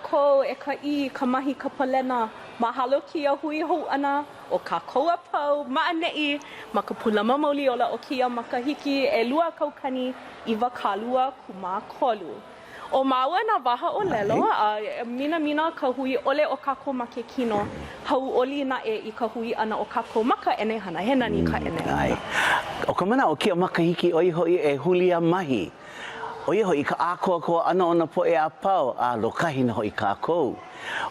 kākou e ka ʻī, ka mahi, ka palena. Mahalo kēia hui hou ʻana o kākou a pau ma ʻaneʻi ma ka Pūlama Mauli Ola o kēia makahiki 2023. ʻO māua nā waha ʻōlelo, a minamina ka hui ʻole o kākou ma ke kino, hauʻoli naʻe i ka hui ʻana o kākou ma ka ʻenehana. He nani ka ʻenehana. ʻAe. ʻO ka manaʻo o kēia makahiki ʻo ia hoʻi e huliāmahi. ʻO ia hoʻi ka ʻākoakoa ʻana o nā poʻe a pau a lōkahi nō hoʻi kākou.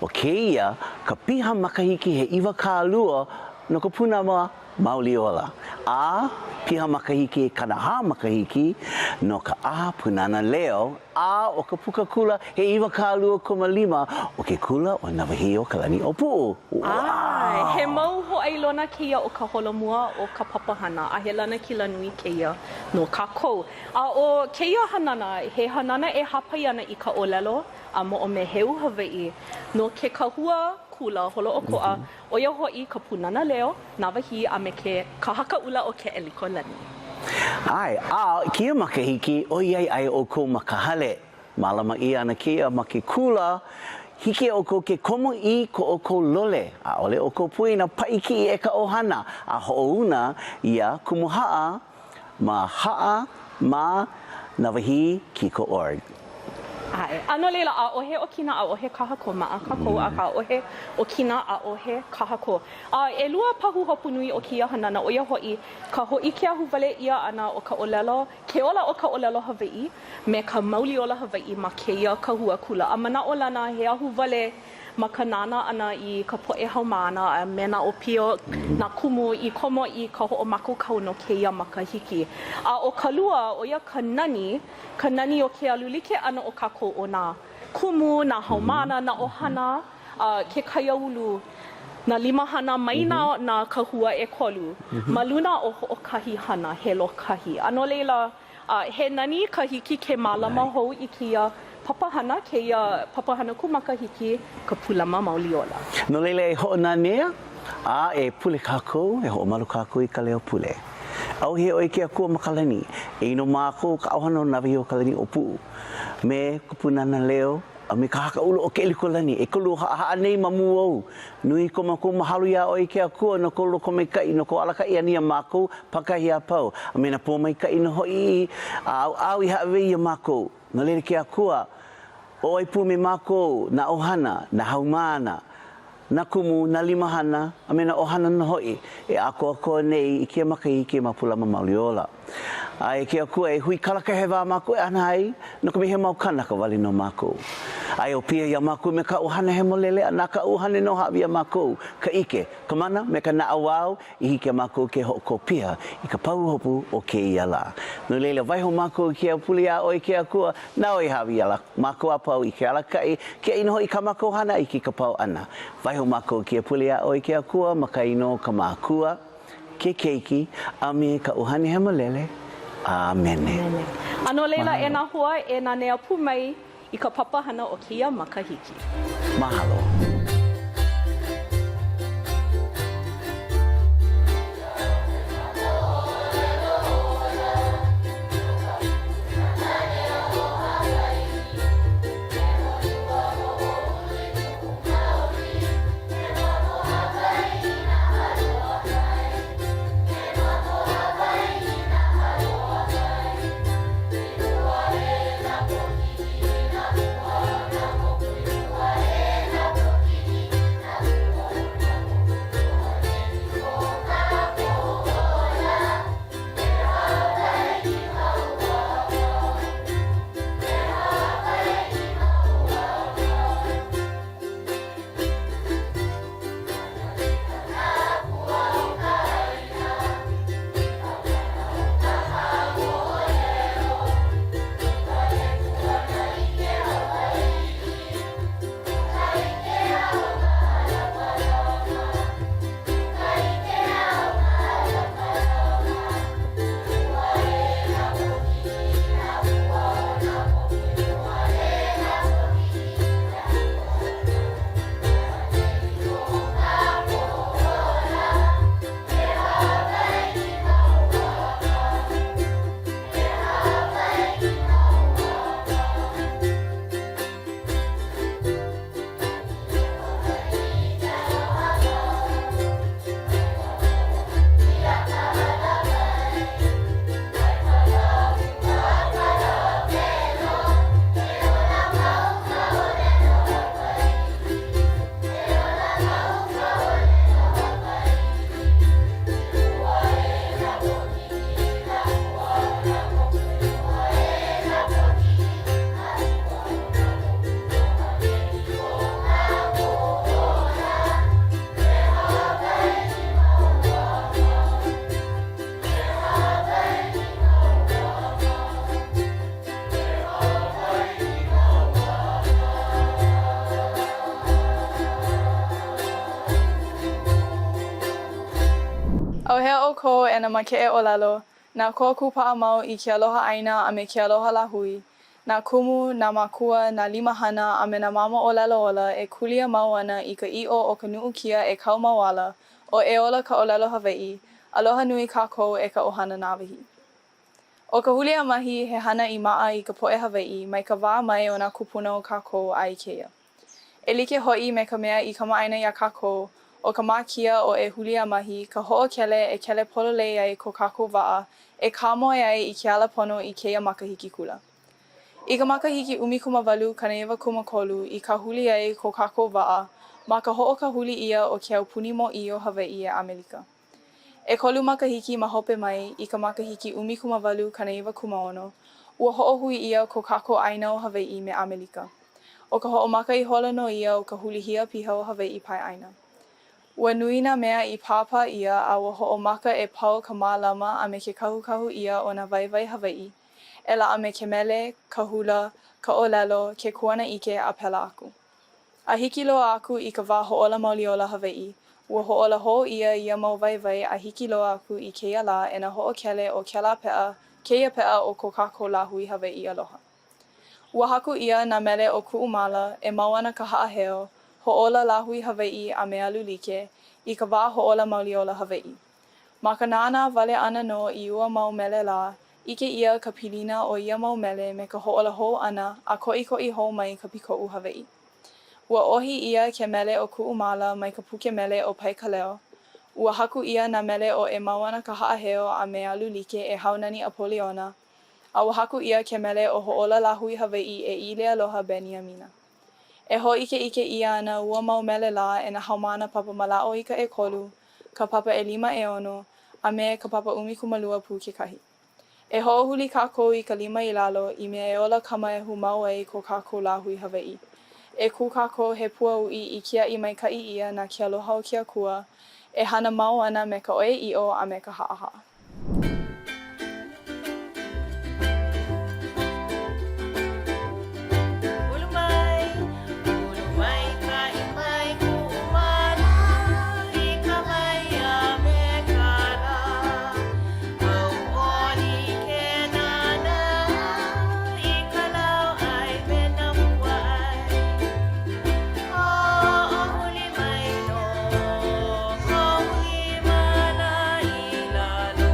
ʻO kēia ka piha makahiki he 20 no ka Pūnama Mauli Ola, a piha makahiki he 40 makahiki no ka ʻAha Pūnana Leo, a ʻo ka puka kula he 25 o ke kula ʻo Nāwahīokalaniʻōpuʻu. ʻAe, he mau hōʻailona kēia o ka holomua o ka papahana, a he lanakila nui kēia no kākou. A ʻo kēia hanana, he hanana e hāpai ana i ka ʻōlelo a moʻomeheu Hawaiʻi no ke kahua kula holoʻokoʻa, ʻo ia hoʻi ka Pūnana Leo, Nāwahī a me ke Ka Haka ʻUla o Keʻelikōlani. ʻAe, a i kēia makahiki, ʻoiai aia ʻoukou ma ka hale, mālama ʻia ana kēia ma ke kula, hiki iā ʻoukou ke komo i ko ʻoukou lole, ʻaʻole ʻoukou poina paʻi kiʻi e ka ʻohana, a hoʻouna iā Kumu Haʻa ma Haʻa ma Nāwahī Kiko org. ʻAe. A no laila, ʻaʻohe ʻokina, ʻaʻohe kahakō, maʻa kākou, akā ʻaʻohe ʻokina, ʻaʻohe kahakō. A ʻelua pahuhopu nui o kēia hanana, ʻo ia hoʻi ka hōʻike ahuwale ʻia ʻana o ka ʻōlelo, ke ola o ka ʻōlelo Hawaiʻi me ka mauli ola Hawaiʻi ma kēia kahua kula. A manaʻolana he ahuwale ma ka nānā ʻana i ka poʻe haumāna a me nā ʻōpio, nā kumu i komo i ka hoʻomākaukau no kēia makahiki. A ʻo ka lua, ʻo ia ka nani, ka nani o ke alu like ʻana o kākou ʻo nā kumu, nā haumāna, nā ʻohana, a ke kaiāulu, nā limahana mai nā, nā kahua ʻekolu ma luna o hoʻokahi hana, he lōkahi. A no laila, A he nani ka hiki ke mālama hou i kēia papahana, kēia papahana kūmakahiki, ka Pūlama Mauli Ola. No laila e hoʻonanea, a e pule kākou, e hoʻomalu kākou i ka leo pule. ʻAuhea ʻoe ke Akua ma ka lani, e ino mākou ka ʻohana o Nāwahīokalaniʻōpuʻu, me ka Pūnana Leo, A me ka Haka ʻUla o Keʻelikōlani, ʻekolu haʻahaʻa nei ma mua ou. Nui ko mākou mahalo iā ʻoe e ke Akua no kou lokomaikaʻi, no kou alakaʻi ʻana iā mākou pākahi a pau, a me nā pōmaikaʻi nō hoʻi i āu i hāʻawi ai iā mākou. No laila ke Akua, ʻoe pū me mākou, nā ʻohana, nā haumāna, nā kumu, nā limahana, a me nā ʻohana nō hoʻi e ʻākoakoa nei i kēia makahiki ma Pūlama Mauli Ola. A e ke Akua, e huikala ka hewa a mākou e ana ai, no ka mea he mau kānaka wale nō mākou. A e ʻōpia iā mākou me ka ʻUhane Hemolele, a na ka ʻUhane nō hāʻawi iā mākou ka ʻike, ka mana, me ka naʻauao, i hiki iā mākou ke hoʻokō piha i ka pahuhopu o kēia lā. No laila, waiho mākou i kēia pule iā ʻoe, ke Akua, nāu e hāʻawi iā mākou a pau i ke alakaʻi, kiaʻi nō hoʻi kā mākou hana i ke ka pau ʻana. Waiho mākou i kēia pule iā ʻoe, ke Akua, ma ka inoa o ka Makua, ke Keiki, a me ka ʻUhane Hemolele. ʻĀmene. ʻĀmene. A no laila, e nā hoa, e nanea pū mai i ka papahana o kēia makahiki. Mahalo. e nā makeʻe ʻōlelo, nā koa kūpaʻa mau i ke aloha ʻāina a me ke aloha lāhui, nā kumu, nā mākua, nā limahana a me nā mamo ʻōlelo ola e kūlia mau ana i ka ʻiʻo o ka nuʻukia e kau mau ala, ʻo E Ola ka ʻōlelo Hawaiʻi, aloha nui kākou e ka ʻohana Nāwahī. ʻO ka huliāmahi, he hana i maʻa i ka poʻe Hawaiʻi mai ka wā mai o nā kūpuna o kākou a i kēia. E like hoʻi me ka mea i kamaʻāina iā kākou, ʻo ka mākia o E Huliāmahi ka hoʻokele e kele pololei ai ko kākou waʻa e kāmoe ai i ke ala pono i kēia makahiki kula. I ka makahiki 1893 i kāhuli ai ko kākou waʻa ma ka hoʻokahuli ʻia o ke aupuni mōʻī o Hawaiʻi e ʻAmelika. ʻEkolu makahiki ma hope mai, i ka makahiki 1896, ua hoʻohui ʻia ko kākou ʻāina o Hawaiʻi me ʻAmelika. ʻO ka hoʻomaka ihola nō ia o ka hulihia piha o Hawaiʻi paeʻāina. Ua nui nā mea i pāpā ʻia a ua hoʻomaka e pau ka mālama a me ke kahukahu ʻia o nā waiwai Hawaiʻi, e laʻa me ke mele, ka hula, ka ʻōlelo, ke kuanaʻike a pēlā aku. A hiki loa aku i ka wā hoʻōla mauli ola Hawaiʻi, ua hoʻōla hou ʻia ia mau waiwai a hiki loa aku i kēia lā e nā hoʻokele o kēlā peʻa kēia peʻa o ko kākou lāhui Hawaiʻi aloha. Ua haku ʻia nā mele o Kuʻu Māla, E Mau Ana Ka Haʻaheo, Hoʻōla Lāhui Hawaiʻi a me Alu Like, i ka wā hoʻōla mauli ola Hawaiʻi. Ma ka nānā wale ʻana nō i ua mau mele lā, ʻike ʻia ka pilina o ia mau mele me ka hoʻola hou ʻana a koʻikoʻi hou mai ka pikoʻu Hawaiʻi. Ua ʻohi ʻia ke mele ʻo Kuʻu Māla mai ka puke mele ʻo Paekaleo. Ua haku ʻia nā mele ʻo E Mau Ana Ka Haʻaheo a me Alu Like e Haunani Apoliona, a ua haku ʻia ke mele ʻo Hoʻōla Lāhui Hawaiʻi e ʻĪleialoha Beniamina. E hōʻikeʻike ʻia ana ua mau mele lā e nā haumāna papa mālaaʻo i ka ʻekolu, ka papa ʻelima ʻeono, a me ka papa 12 pū kekahi. E hoʻohuli kākou i ka lima i lalo i mea e ola kamaehu mau ai ko kākou lāhui Hawaiʻi. E kū kākou he pua uʻi i kiaʻi maikaʻi ʻia na ke aloha o ke Akua, e hana mau ana me ka ʻoiaʻiʻo a me ka haʻahaʻa. Ulu mai, ulu maikaʻi mai kuʻu māla i ka wai a me ka lā. Hauʻoli ke nānā i ka lau ʻai me nā hua ʻai. Hoʻohuli mai nō koʻu lima lā i lalo.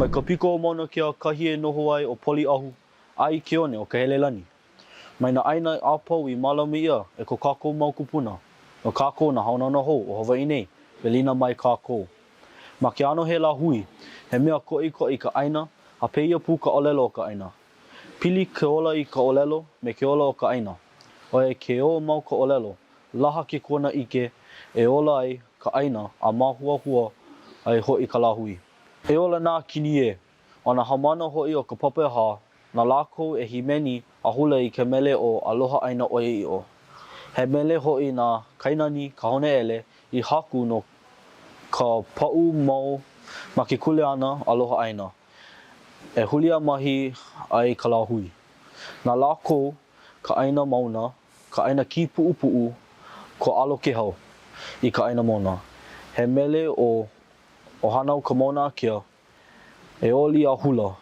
Mai ka piko o Mauna Kea kahi e noho ai ʻo Poliʻahu a i ke one o Kahelelani. Mai nā ʻāina a pau i mālama ʻia e ko kākou mau kūpuna, no kākou nā hanauna hou o Hawaiʻi nei, welina mai kākou. Ma ke ʻano he lāhui, he mea koʻikoʻi ka ʻāina a pēia pū ka ʻōlelo o ka ʻāina. Pili ke ola i ka ʻōlelo me ke ola o ka ʻāina. ʻOiai ke ō mau ka ʻōlelo, laha ke kuanaʻike e ola ai ka ʻāina a māhuahua ai hoʻi ka lāhui. E ola nā kini ē! ʻO nā haumāna hoʻi o ka papa ʻehā, na lākou e hīmeni a hula i ke mele ʻo Aloha ʻĀina ʻOiaʻiʻo. He mele hoʻi na Kainani Kahoneʻele i haku no ka paʻu mau ma ke kuleana Aloha ʻĀina e huliāmahi ai ka lāhui. Na lākou ka ʻāina mauna, ka ʻāina kīpuʻupuʻu, ko ʻAlo Kēhau i ka ʻāina mauna. He mele ʻo ʻO Hānau Ka Mauna Ākea E oli a hula.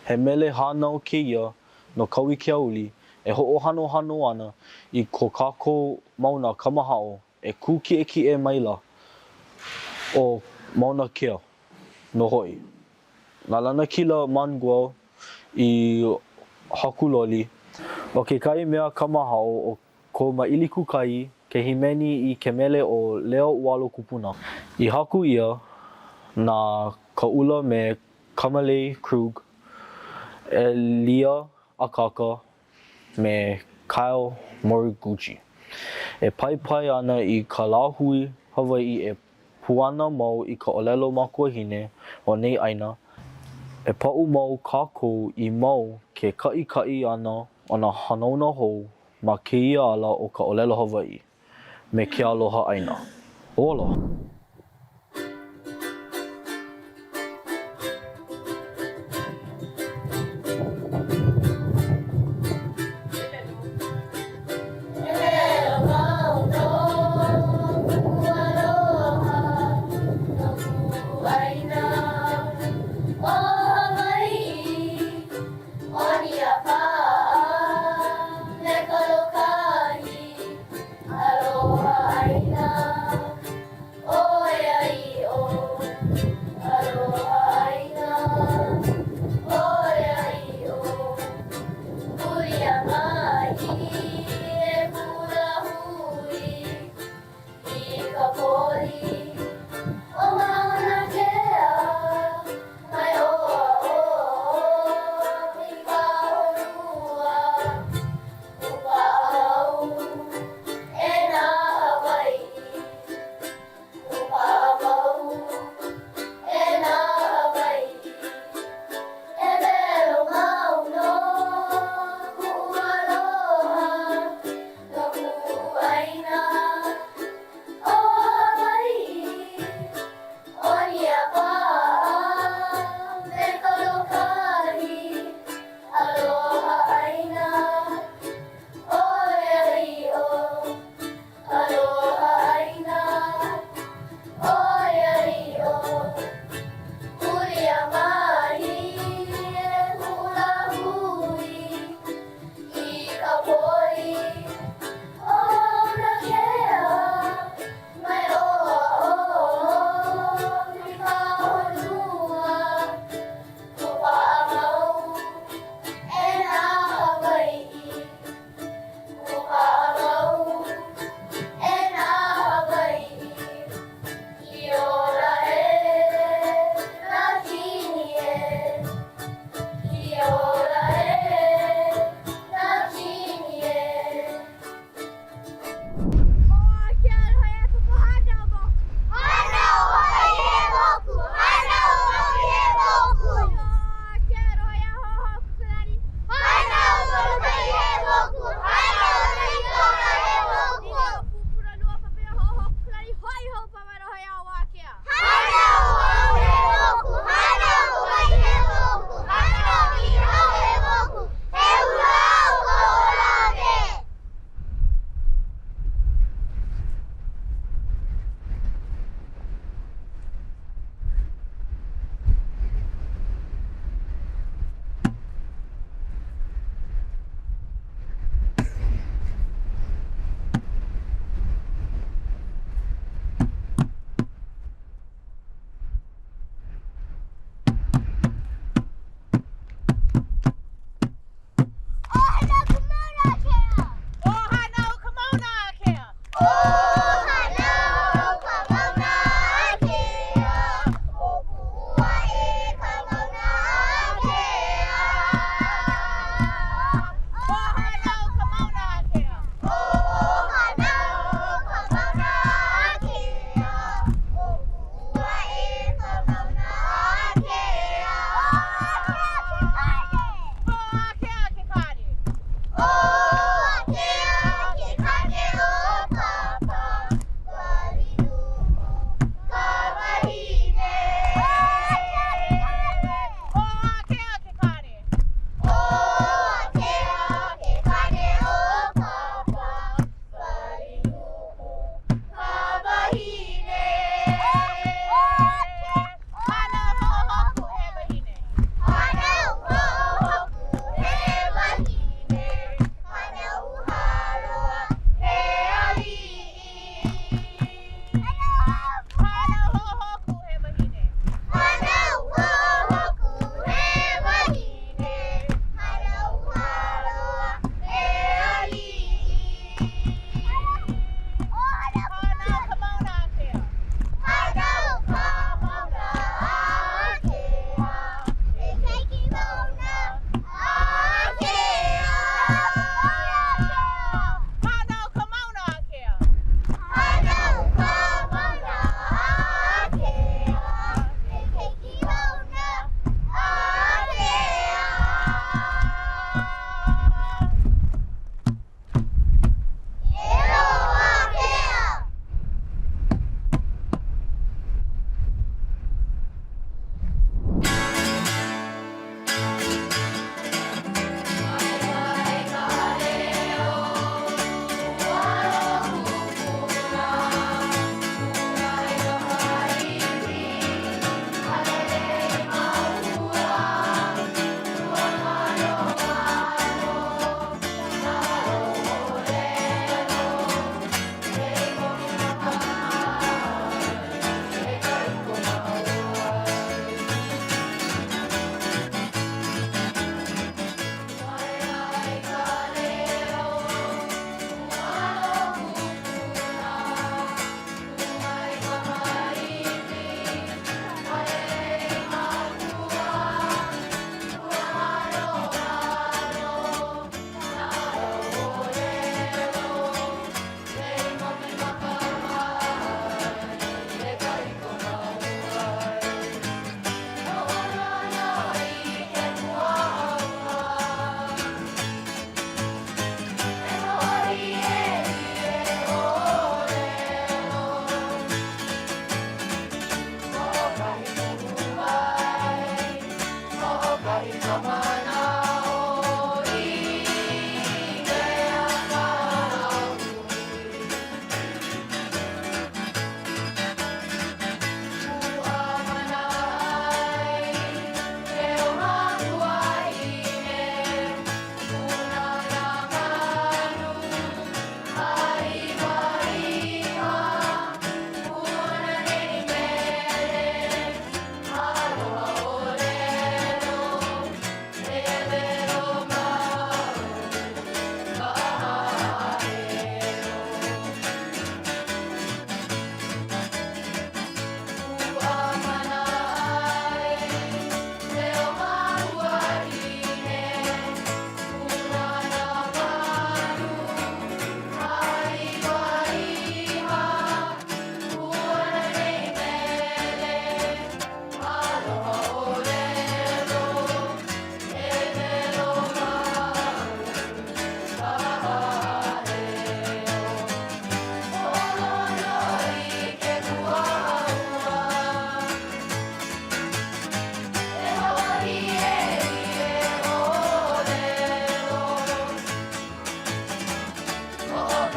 He mele hānau kēia no Kauikeaouli e hoʻohanohano ana i ko kākou mauna kamahaʻo e kū kiʻekiʻe maila ʻo Mauna Kea nō hoʻi. Na Lanakila Mangua i hakuloli. ʻO kekahi mea kamahaʻo o ko Maʻilikūkahi ke hīmeni i ke mele ʻo Leo Ualo Kupuna. I haku ʻia na Kaʻula me Kamalei Krug, Elia Akaka me Kyle Moriguchi e paipai ana i ka lāhui Hawaiʻi e puana mau i ka ʻōlelo makuahine o nei ʻāina, e paʻu mau kākou i mau ke kaʻikaʻi ʻana o nā hanauna hou ma kēia ala o ka ʻōlelo Hawaiʻi me ke aloha ʻāina. Ola! Me ka lōkahi, aloha ʻāina.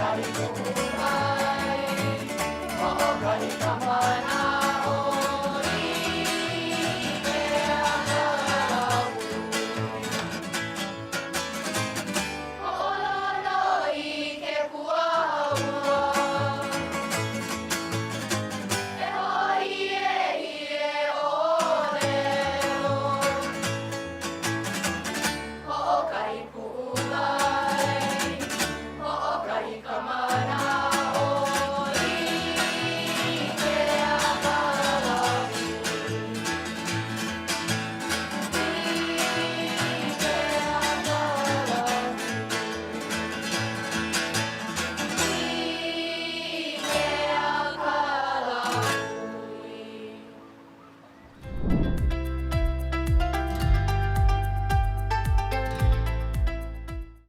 Hoʻokahi kuʻu mai, hoʻokahi ka mana.